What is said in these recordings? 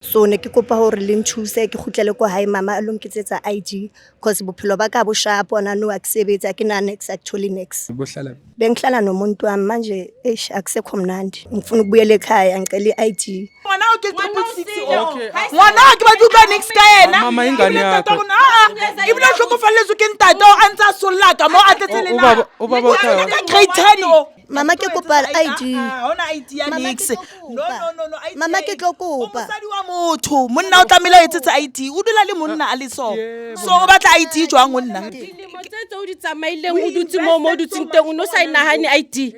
So ne ke kopa hore le nthuse ke kgutlele ko hae, mama a lo nketsetsa ID, cause bophelo ba ka bo sharp hona nou, a ke sebetse, a ke na niks, actually niks. Bohlala Bengihlala nomuntu wami manje, eish, akusekho mnandi, ngifuna ukubuyela ekhaya, ngicela i-ID. Ngwana o ke 666 o. Okay. Ngwana o ke batla utlwa niks ka yena. Mama, ingane Ebile ntate yakho. wa rona, ah, ah, ebile o hlokofalletswe ke ntate o a ntse a solla ka mo a tletse le Ubaba ubaba Ngwana ukhaya. ka grade 10 o. Mama, ke kopa ID. Ah, ah, hona ID ya Mama, ke niks. tlo No, kopa. no, no, no, ID Mama, ya ke eng? tlo O kopa. mosadi wa motho, monna o tlamehile a etsetse ID. O dula le monna a le so. So o batla ID jwang ho nna? Dilemo tse tse o di tsamaileng o dutse moo mo o dutseng teng, o ne o sa e nahane ID.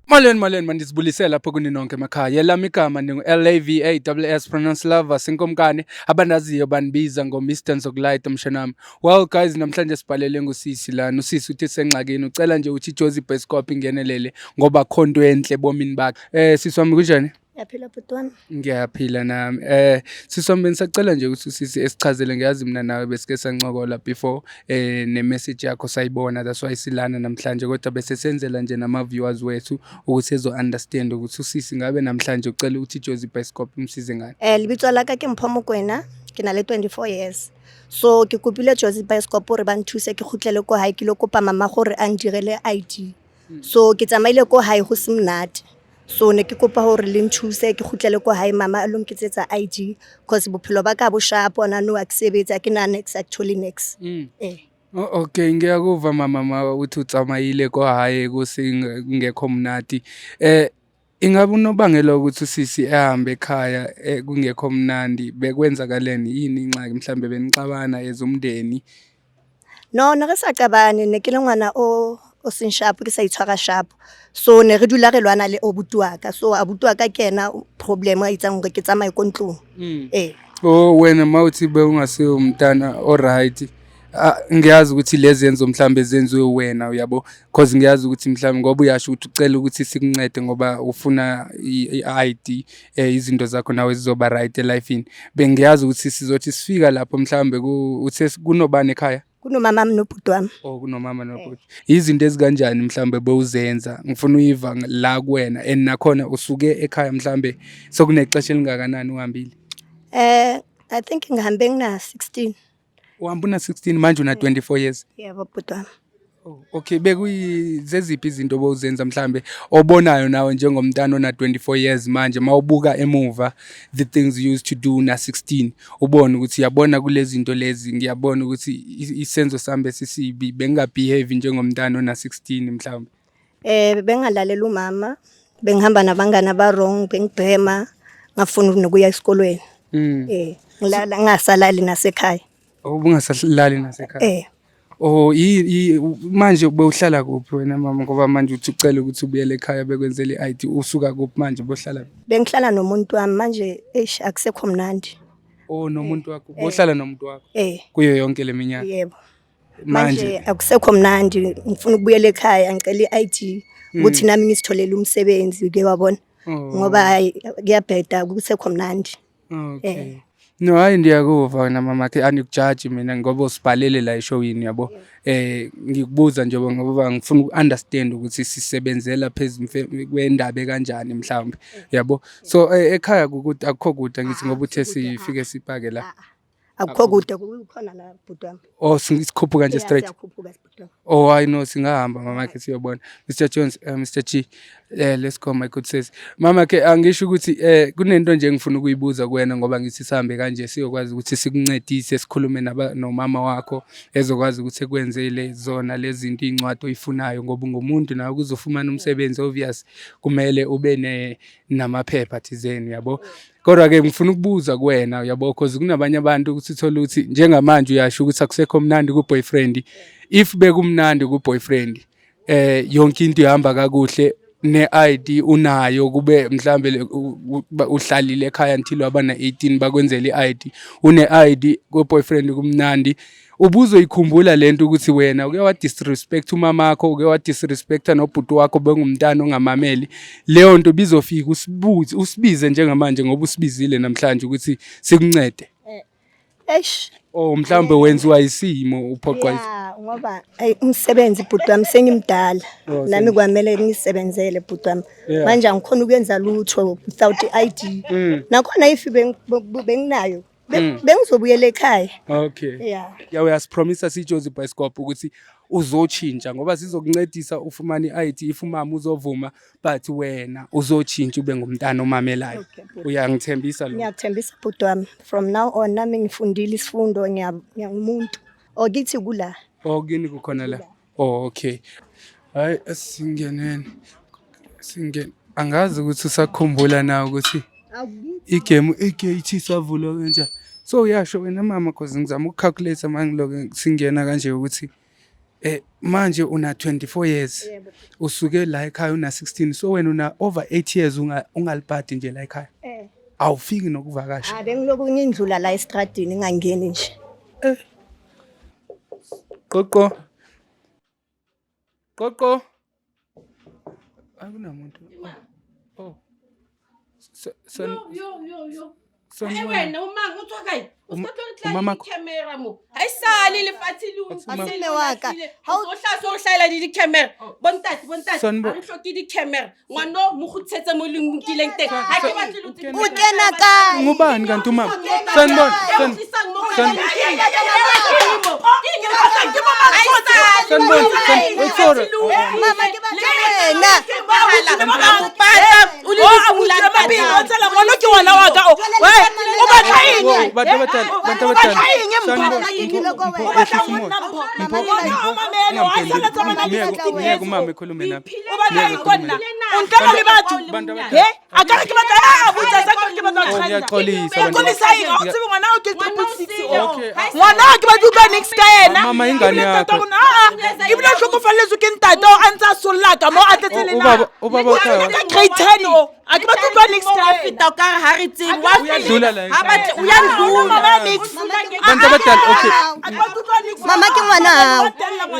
Molweni, molweni, mandisibulisele lapho kuni nonke emakhaya. Elami igama ndingu L A V A S S, pronounce Lava Sinkomkane, abandaziyo bandibiza ngo Mr Nzokulight mshanami. Well guys, namhlanje sibhalele ngusisi lana. Usisi uthi sengxakini, ucela nje uthi Jozi Bioscope ingenelele ngoba khonto enhle ebomini bakhe. Sisi wami, kunjani? Yaphila, bhuti wami. Ngiyaphila nami. Sisi wami, bengisacela nje ukuthi usisi esichazele, ngiyazi mina nawe besike sancokola before, ne message yakho sayibona, that's why silana namhlanje, kodwa bese senzela nje nama viewers wethu ukuthi ezo understand ukuthi usisi ngabe namhlanje ucela ukuthi Jozi Bioscope imsize ngani. Lebitso la ka ke Mpho Mokoena, ke na le 24 years. So ke kopile Jozi Bioscope hore ba nthuse ke kgutlele ko hae, ke lo kopa mama gore a ndirele ID. So ke tsamaile ko hae go se monate. So ne ke kopa hore le nthuse ke kgutlele ko hae, mama a lo nketsetsa ID, cause bophelo ba ka bo sharp hona nou, a ke sebetse, a ke na niks, actually niks. Oh, okay, ngiyakuva mama, ma uthi utsamayile ko hae kusingekho mnati. Ingabe unobangela ukuthi usisi ehambe ekhaya, kungekho mnandi, bekwenzakaleni, yini ingxaki, mhlambe benixabana as umndeni? No, ne re sa qabane, ne ke le ngwana o seng sharp, ke sa itshwara sharp. So ne re dula re lwana le abuti wa ka. So abuti wa ka ke yena problem a etsang hore ke tsamaye ko ntlong. Oh, wena mawuthi bewungasiwo umntana o right. Ah, ngiyazi ukuthi lezi zenzo mhlambe zenziwe wena, uyabo, cause ngiyazi ukuthi mhlambe ngoba uyasho ukuthi ucela ukuthi sikuncede ngoba ufuna i-ID, izinto zakho nawe zizoba right elifini. Bengiyazi ukuthi sizothi sifika lapho mhlambe ku uthe kunobani ekhaya? Kunomama wami nobhuti wami. Oh, kunomama nobhuti. Izinto ezikanjani mhlambe bewuzenza? Ngifuna uyiva la kuwena, and nakhona usuke ekhaya mhlambe sokunexesha elingakanani uhambile? I think ngihambe ngina 16. Uhamba una 16, manje una 24 years. Yebo, bhuti wami. Oh, okay, bekuyizeziphi izinto obowuzenza mhlambe obonayo nawe njengomntana ona 24 years manje, mawubuka emuva the things you used to do na 16, ubone ukuthi uyabona kulezi zinto lezi, ngiyabona ukuthi isenzo sami besisibi, bengingabehave njengomntana ona 16 mhlambe? Bengalalela umama, bengihamba nabangani aba wrong, bengibhema, ngafuna nokuya esikolweni. Ngilala ngingasalali nasekhaya. Ubungasalali nasekhaya? Eh. Oh, manje bewuhlala kuphi wena mama, ngoba manje uthi ucela ukuthi ubuyele ekhaya bekwenzele i-ID, usuka kuphi manje, bohlala? Bengihlala nomuntu wami manje, eish, akusekho mnandi. Oh, nomuntu wakho, bohlala nomuntu wakho Eh. kuyo yonke leminyaka? Yebo. Manje Manje akusekho mnandi, ngifuna ukubuyela ekhaya, ngicela i-ID ukuthi nami ngisitholele umsebenzi ke, wabona. Oh. Ngoba hayi, kuyabheda, kusekho mnandi. Okay. Eh. No, hayi, ndiyakuva wena mama ke, angikujaji mina ngoba usibhalele la eshowini, yabo. Ngikubuza nje ngoba ngifuna uku-understand ukuthi sisebenzela phezulu kwendaba kanjani mhlawumbe, yabo. So ekhaya kukude, akukho kude, ngithi ngoba uthe sifike sipake la. Akukho kude, kukhona la, bhuti wami. Oh, sikhuphuka nje straight. Siyakhuphuka, bhuti wami. Oh, I know, singahamba mama ke siyobona. Mr Jones, Mr G, let's go, my good sis. Mama ke, angisho ukuthi kunento nje engifuna ukuyibuza kuwena ngoba ngithi sihambe kanje siyokwazi ukuthi sikuncedise, sikhulume naba nomama wakho ezokwazi ukuthi ekwenzele zona lezi zinto, incwadi oyifunayo, ngoba ungumuntu nawe, ukuzofumana umsebenzi obvious kumele ube ne namaphepha thizeni, yabo. Kodwa ke ngifuna ukubuza kuwena, uyabo, because kunabanye abantu ukuthi uthola ukuthi njengamanje uyasho ukuthi akusekho mnandi ku boyfriend. If bekumnandi ku boyfriend, yonke into ihamba kakuhle, ne-ID unayo, kube mhlambe uhlalile ekhaya until waba na-18, bakwenzela i-ID, une-ID, ku-boyfriend kumnandi, ubuzoyikhumbula lento ukuthi wena uke wa-disrespect umamakho, uke wa-disrespecta nobhuti wakho, bengumntana ongamameli. Leyo nto bizofika usibuze, usibize njengamanje ngoba usibizile namhlanje ukuthi sikuncede? Eish. Oh, mhlawumbe wenziwa isimo, uphoqwa Ya, ngoba ayi umsebenzi bhuti wami, sengimdala. Oh, Nami kwamele ngisebenzele bhuti wami. Manje angikhona ukuyenza lutho without i-ID. Nakhona if benginayo bengizobuyela ekhaya. Okay. Yeah. Ya, uyasipromisa siJozi Bioscope ukuthi uzotshintsha, ngoba sizokuncedisa ufumane i-ID if umama uzovuma, but wena uzotshintsha ube ngumntana omamelayo. Okay, bhuti. Uyangithembisa lo? Ngiyakuthembisa bhuti wami. From now on nami ngifundile isifundo, ngiyangumuntu. Okithi kula. Oh, kini kukhona la. Oh, okay. Hayi, singeneni. Singen. Angazi ukuthi usakhumbula na ukuthi igame igate isavulwa kanjani. So uyasho wena mama, cause ngizama ukucalculate mangiloko singena kanje ukuthi manje una 24 years. Usuke la ekhaya una 16, so wena una over 8 years ungaliphathi nje la ekhaya. Eh. Awufiki nokuvakasha. Ah, bengiloku ngindlula la estradini ngangeni nje. Qoqo. Qoqo. Akunamuntu. Oh. Yo, yo, yo, yo. Sanibona. Eh, wena umang o tswa kae? O ska tlo re tla le Umamakho. di-camera mo. Ha esale lefatshe le o Athi Mme wa ka, ha o tla so hlaela di di-camera. Bontate, bontate, Sanibona. ha re hloke di-camera. Ngwano mo kgutshetse mo le nkileng teng. Ha ke batle le O kena kae? Ngubani kanti umama? Sanibona. Sanibona. Wait, sorry. Mama, ke batla wena. Ngwana ke ngwana wa ka o. Wee, o batla eng? Whoa, bantu abadala, bantu abadala. O batla eng, Mpho? Sanibona. Mpho, O batla ehlisa umoya. monna, Mpho? Mpho, Ngwana Mpho, o mamele, wa sala tsamaya le Myeke, 16 myeke years umama o. ekhulume nami. O batla Myeke eng ko nna? ekhulume nami. O ntlela le batho? Bantu abadala. He? A ka re ke batla a botsa sa ke batla ho Oh, kganna. ngiyaxolisa, O bantu xolisa eng? Ha o Ngiya- tsebe ngwana o ke 666 o. Okay. Ngwana o ke batla utlwa niks ka yena. Mama, ingane Ebile yakho. ntate wa rona, ah, ah, ebile o hlokofalletswe ke ntate o a ntse a solla ka mo a tletse le Ubaba, ubaba Ngwana ukhaya. ka grade 10 o. A ke batla utlwa niks ka yena. Feta o kare ha re tsebe. Wa Uyadlula la. Ha batle uyandlula. Mama niks. Bantu abadala, okay. A ke batla utlwa niks. Mama ke ngwana hao.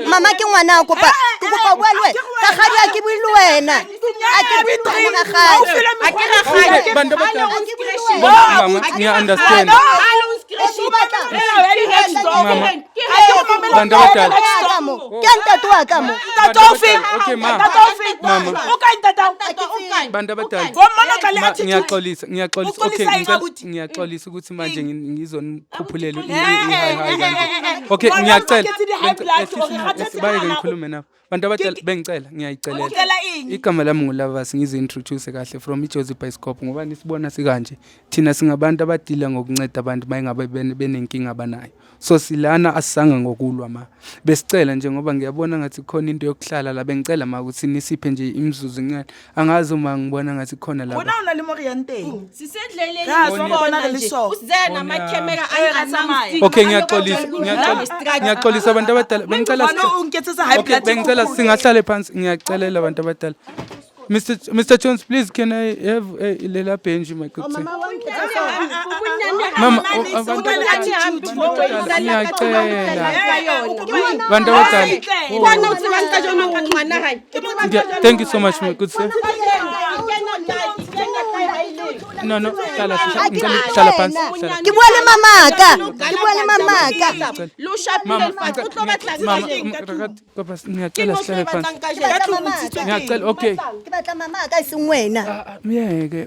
Mama ke ngwana hao, kopa ke kopa bua le wena. Rakgadi, ha ke bue le wena. Ha ke bue le wena rakgadi. Ha ke rakgadi. Okay, bantu abadala. Ha ke bue le wena. Mama, ngiya understand. Mama. Bantu abadala. Wa ka mo. Ke ntate wa ka mo. Ntate o feng? Okay, ma. Ntate o feng? Mama. O kae ntate ao? Bantu abadala. Bo mmana o tla le Ma, attitude. ngiyaxolisa, ngiyaxolisa. Okay, Uxolisa eng, abuti? ngiyaxolisa ukuthi manje ngizonikhuphulele Eh, i-high high eh, kanje. eh, eh, eh. Okay, Ngwana ngiyacela. o nketse di-high blood, hore kgathetse Bayeke ngwana. ngikhulume nabo. Bantu abadala, bengicela, ngiyayicelela. Ucela eng? Igama lami nguLavas, ngizi-introduce kahle from iJozi Bioscope, ngoba nisibona sikanje. Thina singabantu abadila ngokunceda abantu mayingabe benenkinga abanayo. So silana asisanga ngokulwa ma. Besicela nje ngoba ngiyabona ngathi khona into yokuhlala la, bengicela ma ukuthi nisiphe nje imizuzu encane. Angazi uma ngibona ngathi khona Rona lapha. o na le mo re yang teng. Sisendleleni Ra tswa bona re le so. Usize nama-camera Eh, ra tsamaya. Okay, ngiyaxolisa, ngiyaxolisa. Ngiyaxolisa abantu abadala. Bengicela Ngwana o nketsetsa high Okay, blood. bengicela singahlale phansi, ngiyacelela abantu abadala. Mr Jones, please can I have lela bench, my good sir? Mama, oh, abantu abadala, ngiyacela. Bantu abadala. Kwana o tsebang ka jona hore ngwana hae. Thank you so much, my good sir. No, no, hlala ngicela hlala phansi. Hlala. Ke bua le mamaka. Ke bua le mamaka. Le o shapile Mama, lefatshe, o tlo batlang mama, kajeno? rakati, papa, Ke ngiyacela eng o tlo sihlale e phansi. batlang kajeno? Ke batla mamaka. Ngiyacela, okay. Ke batla mamaka e seng wena. Ah, Myeke,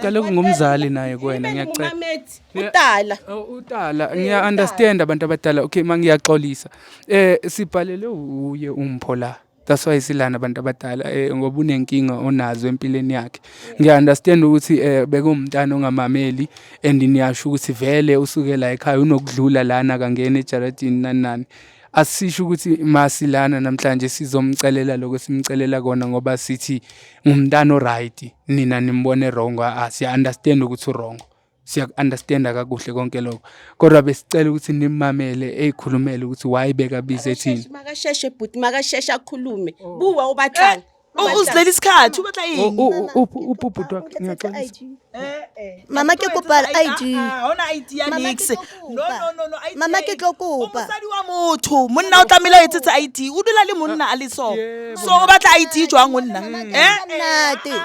kaloku ngumzali naye kuwena, ngiyacela. Ngumamethi, utala. Oh, utala, ngiya understand abantu abadala. Okay, ma ngiyaxolisa. Sibhalele uye umpho la. That's why silana abantu abadala, ngoba unenkinga onazo empilweni yakhe. Ngiya understand ukuthi bekumntana ongamameli and niyasho ukuthi vele usuke la ekhaya unokudlula lana kangena ejaradini nani nani. Asisho ukuthi masilana namhlanje sizomcelela lokho simcelela kona ngoba sithi ngumntana oright, nina nimbone wrong. Ah, siya understand ukuthi wrong. Siyaku-understanda kakuhle konke lokho, kodwa besicela ukuthi nimamele eyikhulumele ukuthi why bekabize thina. Makasheshe bhuti, makasheshe akhulume. Bua o batlang. O zlela isikhathi, o batla eng? Uphi ubhuti wakhe? Ngiyaxolisa. Mama, ke kopa ID. Ha ona ID ya Mama, ke niks. tlo No, kopa. no, no, no, ID Mama, ya ke eng? tlo O kopa. mosadi wa motho, monna o tlamehile o etsetse ID. O dula le monna a le so. So o batla ID jwang ho nna? Eh? Nnate.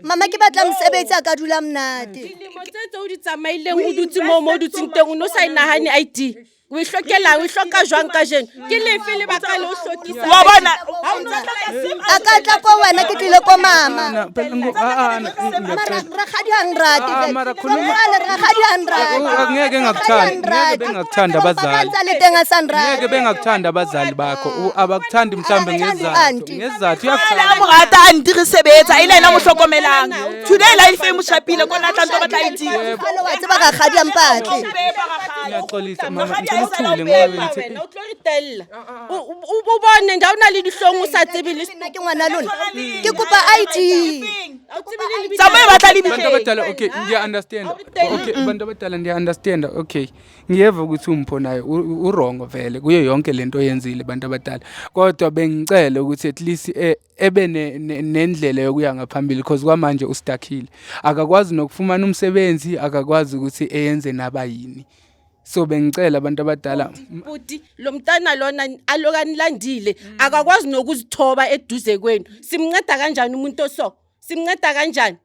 Mama ke batla mosebetsi a ka dula monate. Dilemo tse tse o di tsamaileng o dutse moo mo o dutseng teng o ne o sa e nagane ID. O e hlokelang, o e hloka jwang kajeno? Ke lefe lebaka le o hlokisa? Wa bona? A ka tla ko wena ke tlile ko mama. Na, phela ah, ah, Mara rakgadi ha nrate. Ah, mara khuluma- Jwale rakgadi ha nrate. Oh, angeke ngakuthanda, ngeke bengakuthanda abazali. Papa le teng a sa nrate. Ngeke bengakuthanda abazali bakho. Abakuthandi mhlambe Abakuthandi, ngezathu. aunty. Ngezathu Jwale uyakuthanda. a mo rata a nti re sebetsa e le ena mo hlokomelang. Today life e mo shapile kona tla ntlo batla ID. Jwale wa tseba rakgadi a mpatle. Ngiyaxolisa mama, Rakgadi ngicela ha e sa uthule o ngoba pepa bengithi Wena o tlo re tella. O bone nje ha o na le dihlong o sa tsebe le Nna ke ngwana lona. Ke kopa ID. ha o tsebe le lebitso. Tsamaye batla le Bantu bitleng. abadala okay ngiya-understand okay bantu abadala ngiya-understand okay ngiyeva ukuthi umpho naye u-wrong vele kuyo yonke lento oyenzile bantu abadala kodwa bengicela ukuthi at least ebe nendlela yokuya ngaphambili because kwamanje ustakile akakwazi nokufumana umsebenzi akakwazi ukuthi eyenze naba yini so bengicela abantu abadala. Buti lo mntana lona alokanilandile akakwazi nokuzithoba eduze kwenu. Simnceda kanjani umuntu oso? Simnceda kanjani?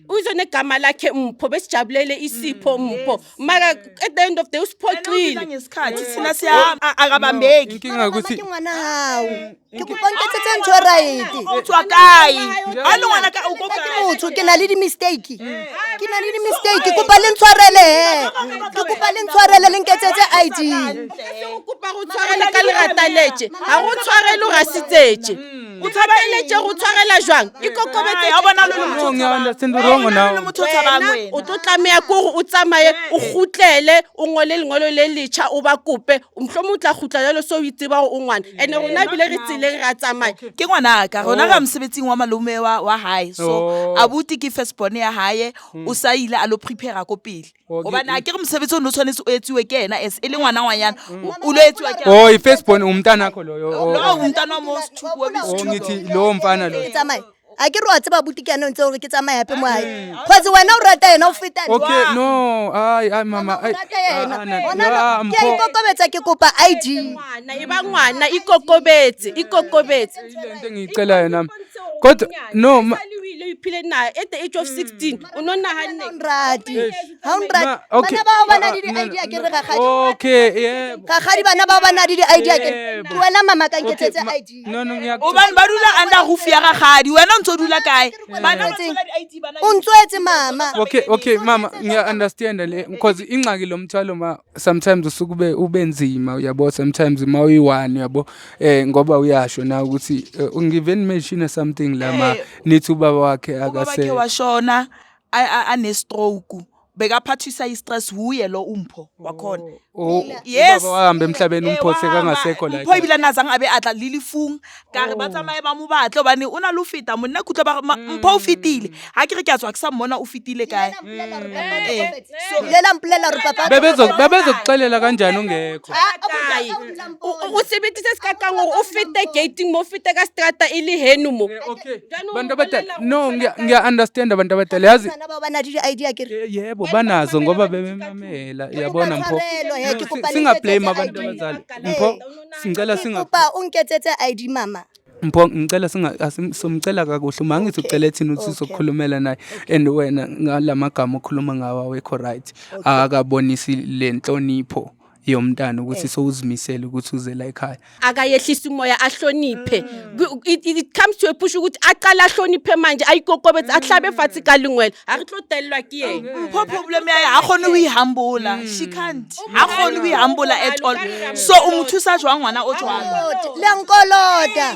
Uzo negama lakhe Mpho, besijabulele isipho Mpho, mara at the end of the day usiphoxile. Ngesikhathi thina siyahamba akabambeki. Inkinga Mama ukuthi ke ngwana hao. Ke kopa nketsetse ntho e right. O tswa kae? A le ngwana ka o ko Ke kae? motho ke na le di-mistake. Ke na le di-mistake. Kopa le ntshwarele he. Ke kopa le ntshwarele le nketsetse ID. Se go kopa go tshwarele ka lerata letse ga go tshwarele o rasitsetse o tshwareletse go tshwarela jwang ikokobetse. Ha o bona le motho No, o ngiya-understand tshabang. wrong Ha o bona now. le motho o tshabang Wena wena. o tlo tlameya ke gore o tsamaye o kgutlele o ngole lengolo le letjha o ba kope mohlomong o tla kgutla jalo so o itseba gore o ngwana and-e rona ebile re tseleng re a tsamaya. Ke ngwanaka rona ra mosebetsing wa malome wa hae so abuti ke first born ya hae o sa ile a lo prepare ko pele hobane a ke re mosebetsi o ne o tshwanetse o etsiwe ke ena as e le ngwana ngwanyana o lo etsiwa ke Oh i-first born umntanakho loyo lo umntana wa mo Sethuku, wa Oh ngithi lowo mfana lo. Ke tsamaye. A ke re wa tseba buti ke yana o ntse gore ke tsamaye hape mo hae. Cause wena o rata yena o feta nna. Okay no ay ay mama O ay rata yena. ah, ah, Hona ah, jwale ke a Mpho. ikokobetsa ke kopa ID. Ngwana e ba ngwana ikokobetse ikokobetse. Ile nto engiyicelayo nami kodwa no o ile o iphile naye at the age of 16 o no nahanne. Ha o nrate. Ha o nrate. Ma, okay. Bana bao ba na Ah, le no, di-ID a ke no, re rakgadi. Okay yebo. Rakgadi bana bao ba na le di-ID a ke re. Yebo. Tlohela mama ka Okay, nketsetse ID. no ngiyakucela. Hobane ba dula under roof ya rakgadi wena o ntso dula kae bana ba thola di-ID bana O ntswetse mama. Okay mama ngiya understand le because ingxaki lo mthwalo ma sometimes usuke ube nzima uyabo sometimes ma uyi-one uyabo ngoba uyasho na ukuthi ngive mention something la ma nithi ubaba wakhe ubaba wakhe akase washona ane-stroke bekaphathiswa i-stress wuye lo umpho wakhona. Oh, Yes. ubaba wahamba emhlabeni umpho Wahamba. sekangasekho la Mpho ebile a ne a zang a be a tla le lefung ka re ba tsamaye ba mo batle hobane o na le ho feta monna ke utlwa ba re, mpho o fetile ha ke re ke a tswa ke sa mmona o fetile kae. Ile la mpolela gore papa Bebezokuxelela kanjani ungekho? Kae o sebete se se ka kang gore o fete gating mo o fete ka strata e le heno mo. Okay Jaanong bantu o abadala bolela no ngiya understand abantu abadala yazi. Bana bao ba na le di-ID a ke re. Yebo banazo ngoba bebemamela uyabona Mpho. Tshwarelo, he, No, ke kopa le singablame nketsetse abantu ID. abazali Mpho singicela Ke singa kopa o nketsetse ID mama. Mpho ngicela singa somcela kakuhle uma ngithi ucele thina ukuthi sizokhulumela naye and wena ngalamagama okhuluma ngawo awekho right akabonisi le nhlonipho yomntana ukuthi sowuzimisele ukuthi uze la ekhaya. Akayehlisa umoya ahloniphe. It comes to a push ukuthi aqala ahloniphe manje ayikokobetse a hlabe fatshe ka lengwele a re tlo tellwa ke ena. Mpho problem ya hae ha kgone ho ihambola she can't ha kgone ho ihambola at all so o mo thusa jwang ngwana o jwalo? Le nkolota.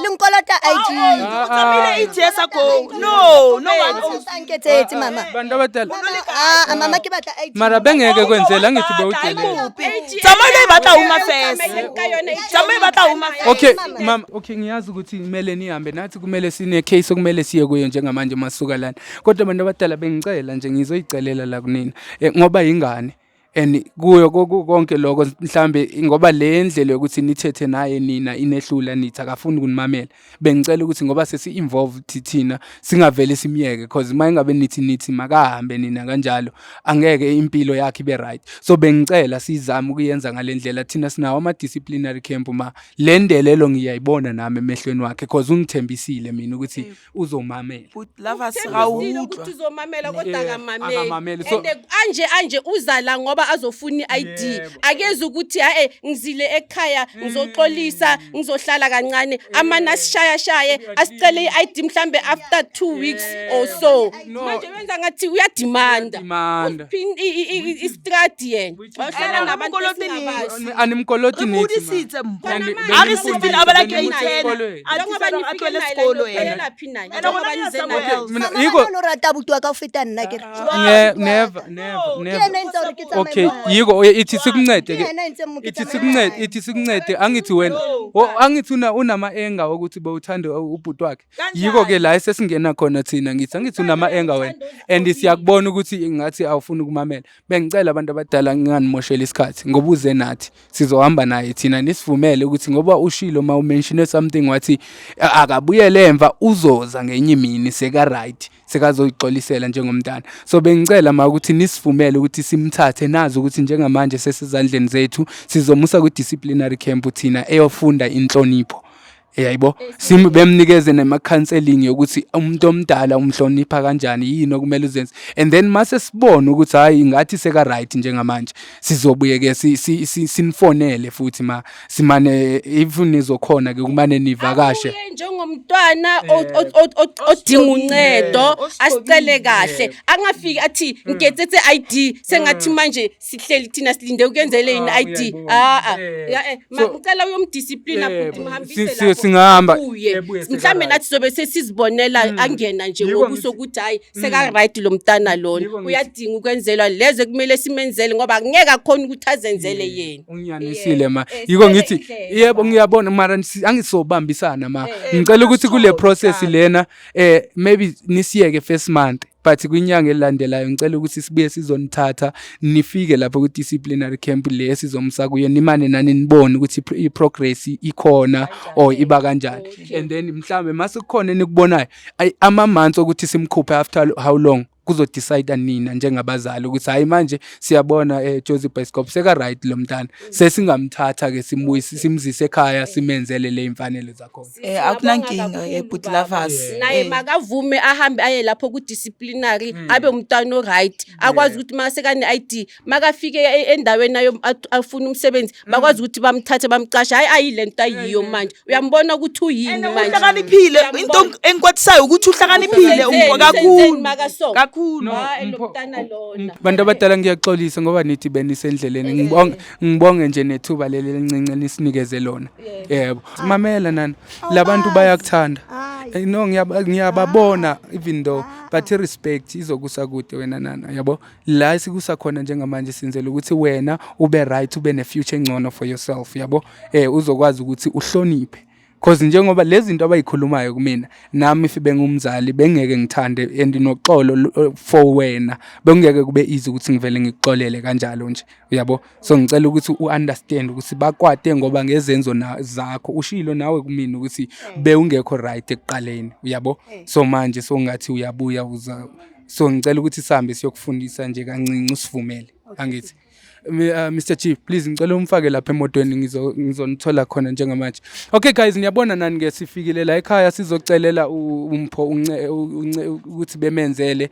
Le nkolota ID. O tsamaile eight years ago no no one owes. Sa nketsetse mama. Bantu abadala Ah mama ke batla ID. Mara bengeke kwenzela ngithi bewudelela. Tsamaile e batla home affairs. Ka yona Tsamaile e batla home affairs. Okay mama okay ngiyazi ukuthi kumele nihambe nathi kumele sine case okumele siye kuyo njengamanje masuka lana kodwa abantu abadala bengicela nje ngizoyicelela la kunina ngoba ingane And kuyo konke lokho mhlambe ngoba le ndlela yokuthi nithethe naye nina inehlula, nithi akafuni ukunimamela. Bengicela ukuthi ngoba sesi-involved thina singavele simyeke, cause uma ingabe nithi makahambe nina kanjalo, angeke impilo yakhe ibe right. So bengicela sizame ukuyenza ngale ndlela. Thina sinawo ama-disciplinary camp, ma le ndelelo ngiyayibona nami emehlweni wakhe, cause ungithembisile mina ukuthi uzomamela. But lovers ga o Uthembisile utlwa. Ukuthi uzomamela kodwa Yeah, akamameli. akamameli. And anje uza la ngoba azofuna i-ID. Akezi ukuthi hae, ngizile ekhaya ngizoxolisa, ngizohlala kancane, amane asishaya shaye asicele i-ID mhlambe after 2 weeks or so. No. Manje wenza ngathi uyadimanda. Uyadimanda. Istradi yena wahlala And nabantu akamkoloti esingabazi. Animkoloti Re nithi, ma. modisitse Mpho. And A re 16 a bala grade benimusa 10. esikolweni. A Njengoba tisa a nifike tlohele naye la, sekolo yena. niyophelela phi naye? And Njengoba gona nize ke naye. somewhere else. Mina Mama, yiko o rata abuti wa ka ho feta nna ke re. Never, never, Ke never. yena a entsa hore ke tsamaye Okay, mo hae. yiko ithi sikuncede Ke ke. yena a entseng mo ke Ithi tsamaye sikuncede, mo hae. ithi sikuncede. Angithi wena, angithi unama enga ukuthi bowuthanda ubhuti wakhe. Yiko ke la esesingena khona thina, ngithi angithi unama enga wena, and siyakubona ukuthi ngathi awufuni ukumamela. Bengicela abantu abadala nginganimoshela isikhathi ngoba uze nathi, sizohamba naye thina, nisivumele ukuthi ngoba ushilo ma umention something wathi akabuyele emva, uzoza ngenye imini seka right, sekazoyixolisela njengomntana. So bengicela ma ukuthi nisivumele ukuthi simthathe, nazi ukuthi njengamanje sesezandleni zethu, sizomusa ku-disciplinary camp thina eyofunda inhlonipho, yayibo, bemnikeze nema-counselling yokuthi umuntu omdala umhlonipha kanjani, yini okumele uzenze. And then mase sibone ukuthi hayi, ngathi seka-right njengamanje, sizobuye-ke sinifonele futhi ma simane, if nizokhona-ke kumane nivakashe. Abuye njengomntwana odinga uncedo, asicele kahle, angafiki athi ngiketsetse ID, sengathi manje sihleli thina silinde ukuyenzele yini Ah, ID. uyayibona. Ah ah. Ya, ngicela uyomdisciplina futhi mhambise lapho. Singahamba. Abuye. Ebuye Mhlambe seka-right. nathi sobe sesizibonela angena nje Yiko ngobuso ukuthi hayi, seka right lo mntana lona. Yiko ngithi- Uyadinga ukwenzelwa lezo ekumele simenzele ngoba angeke akhona ukuthi azenzele yena. Unginyanisile ma. Yiko Sicele ngithi indlela. yebo, ngiyabona, mara angisobambisana ma. Ngicela ukuthi kule process lena maybe nisiyeke first month, but kwinyanga elilandelayo ngicela ukuthi sibuye sizonithatha, nifike lapho ku-disciplinary camp le esizomsa kuyo, nimane nani nibone ukuthi i-progress ikhona or iba kanjani. And then mhlambe mase kukhona enikubonayo, ama-months okuthi simkhuphe after how long kuzodecide nina njengabazali ukuthi hayi, manje siyabona Jozi Bioscope seka right lo mntana, sesingamthatha ke simubuyise, simzise ekhaya, simenzele le imfanelo zakhona. Akunankinga, Siyabonga but kakhulu, baba. lovers. Naye makavume ahambe aye lapho ku-disciplinary, abe umntwana o-right, akwazi ukuthi uma sekane-ID makafike endaweni ayo afuna umsebenzi, bakwazi ukuthi bamthathe bamcashe. Hhayi, ayile nto ayiyo manje, uyambona ukuthi uyini And manje. uhlakaniphile. Into Uyambona. engikwatisayo ukuthi uhlakaniphile Usenzeni, uMpho usenzeni kakhulu. makaso? Kakhulu. Hayi, lo Mpho- mntana lona. Bantu abadala, ngiyaxolisa ngoba nithi benisendleleni. Ngibonge nje nethuba leli elincinci nisinikeze lona. Yebo, mamela nana, labantu bayakuthanda. Hayi. No, ngiyababona even though, but i-respect izokusa kude wena nana, yabo. La sikusa khona njengamanje senzela ukuthi wena ube right, ube ne-future engcono for yourself, yabo, uzokwazi ukuthi uhloniphe, cause njengoba lezi zinto abayikhulumayo kumina, nami if bengumzali bengeke ngithande, and noxolo for wena bengeke kube easy ukuthi ngivele ngikuxolele kanjalo nje, uyabo. So ngicela ukuthi u-understand ukuthi bakwate ngoba ngezenzo zakho ushilo nawe kumina ukuthi bewungekho right ekuqaleni, uyabo. So manje songathi uyabuya uza, so ngicela ukuthi sihambe siyokufundisa nje kancinci, usivumele, angithi? Mr Chief, please, ngicela umfake lapha emotweni, ngizonithola khona njengamanje. Okay guys, niyabona nani ke, sifikile la ekhaya, sizocelela uMpho ukuthi bemenzele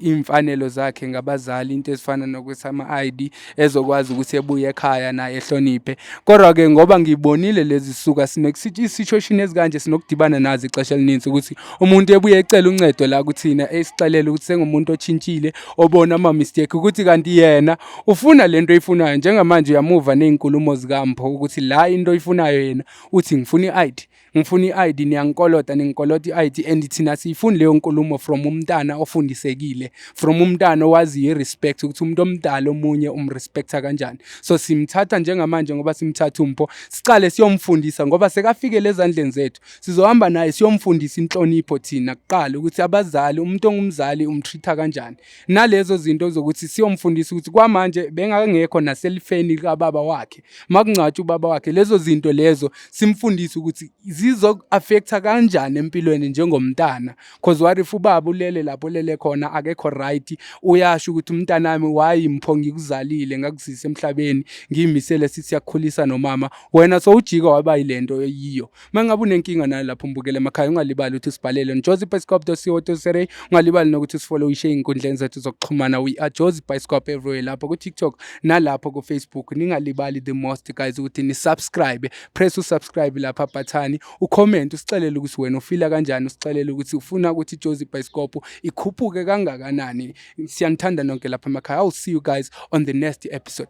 imfanelo zakhe ngabazali, into ezifana nokuthi ama-ID, ezokwazi ukuthi ebuye ekhaya naye ehloniphe. Kodwa ke ngoba ngibonile lezi suka sine situation ezikanje sinokudibana nazo ixesha elininzi, ukuthi umuntu ebuye ecela uncedo la kuthina, esixelele ukuthi sengumuntu otshintshile, obona ama-mistake, ukuthi kanti yena ufuna lento oyifunayo njengamanje. Uyamuva ney'nkulumo zikaMpho ukuthi la into oyifunayo yena uthi ngifuna i-ID, ngifuna i-ID, niyangikolota, ningikolota i-ID, and thina siyifuni leyo nkulumo from umntana ofundisekile, from umntana owaziyo i-respect, ukuthi umuntu omdala omunye umrespecta kanjani. So simthatha njengamanje, ngoba simthatha uMpho, sicale siyomfundisa ngoba sekafikele ezandleni zethu. Sizohamba naye siyomfundisa inhlonipho thina kuqala, ukuthi abazali, umuntu ongumzali umtreat-a kanjani, nalezo zinto zokuthi siyomfundisa ukuthi kwamanje. Bengangekho naselifeni likababa wakhe. Makungcwatshwa ubaba wakhe, lezo zinto lezo simfundise ukuthi zizo-affecta kanjani empilweni njengomntana. Cause what if ubaba ulele lapho ulele khona, akekho right, uyasho ukuthi umntanami, why Mpho, ngikuzalile, ngakuzisa emhlabeni, ngiyimisele sithi siyakukhulisa nomama, wena sowujika waba yilento eyiyo. Uma ngabe unenkinga nayo lapho mbukele emakhaya, ungalibali ukuthi usibhalele jozibioscope.co.za. Ungalibali nokuthi usifollowishe ey'nkundleni zethu zokuxhumana. We are Jozi Bioscope everywhere, lapho ku-TikTok nalapho ku-Facebook. Ningalibali the most, guys, ukuthi ni-subscribe, press usubscribe lapha button, ucomment, usixelele ukuthi wena ufila kanjani, usixelele ukuthi ufuna ukuthi iJozi Bioscope ikhuphuke kangakanani. Siyanithanda nonke lapha emakhaya. I'll see you guys on the next episode.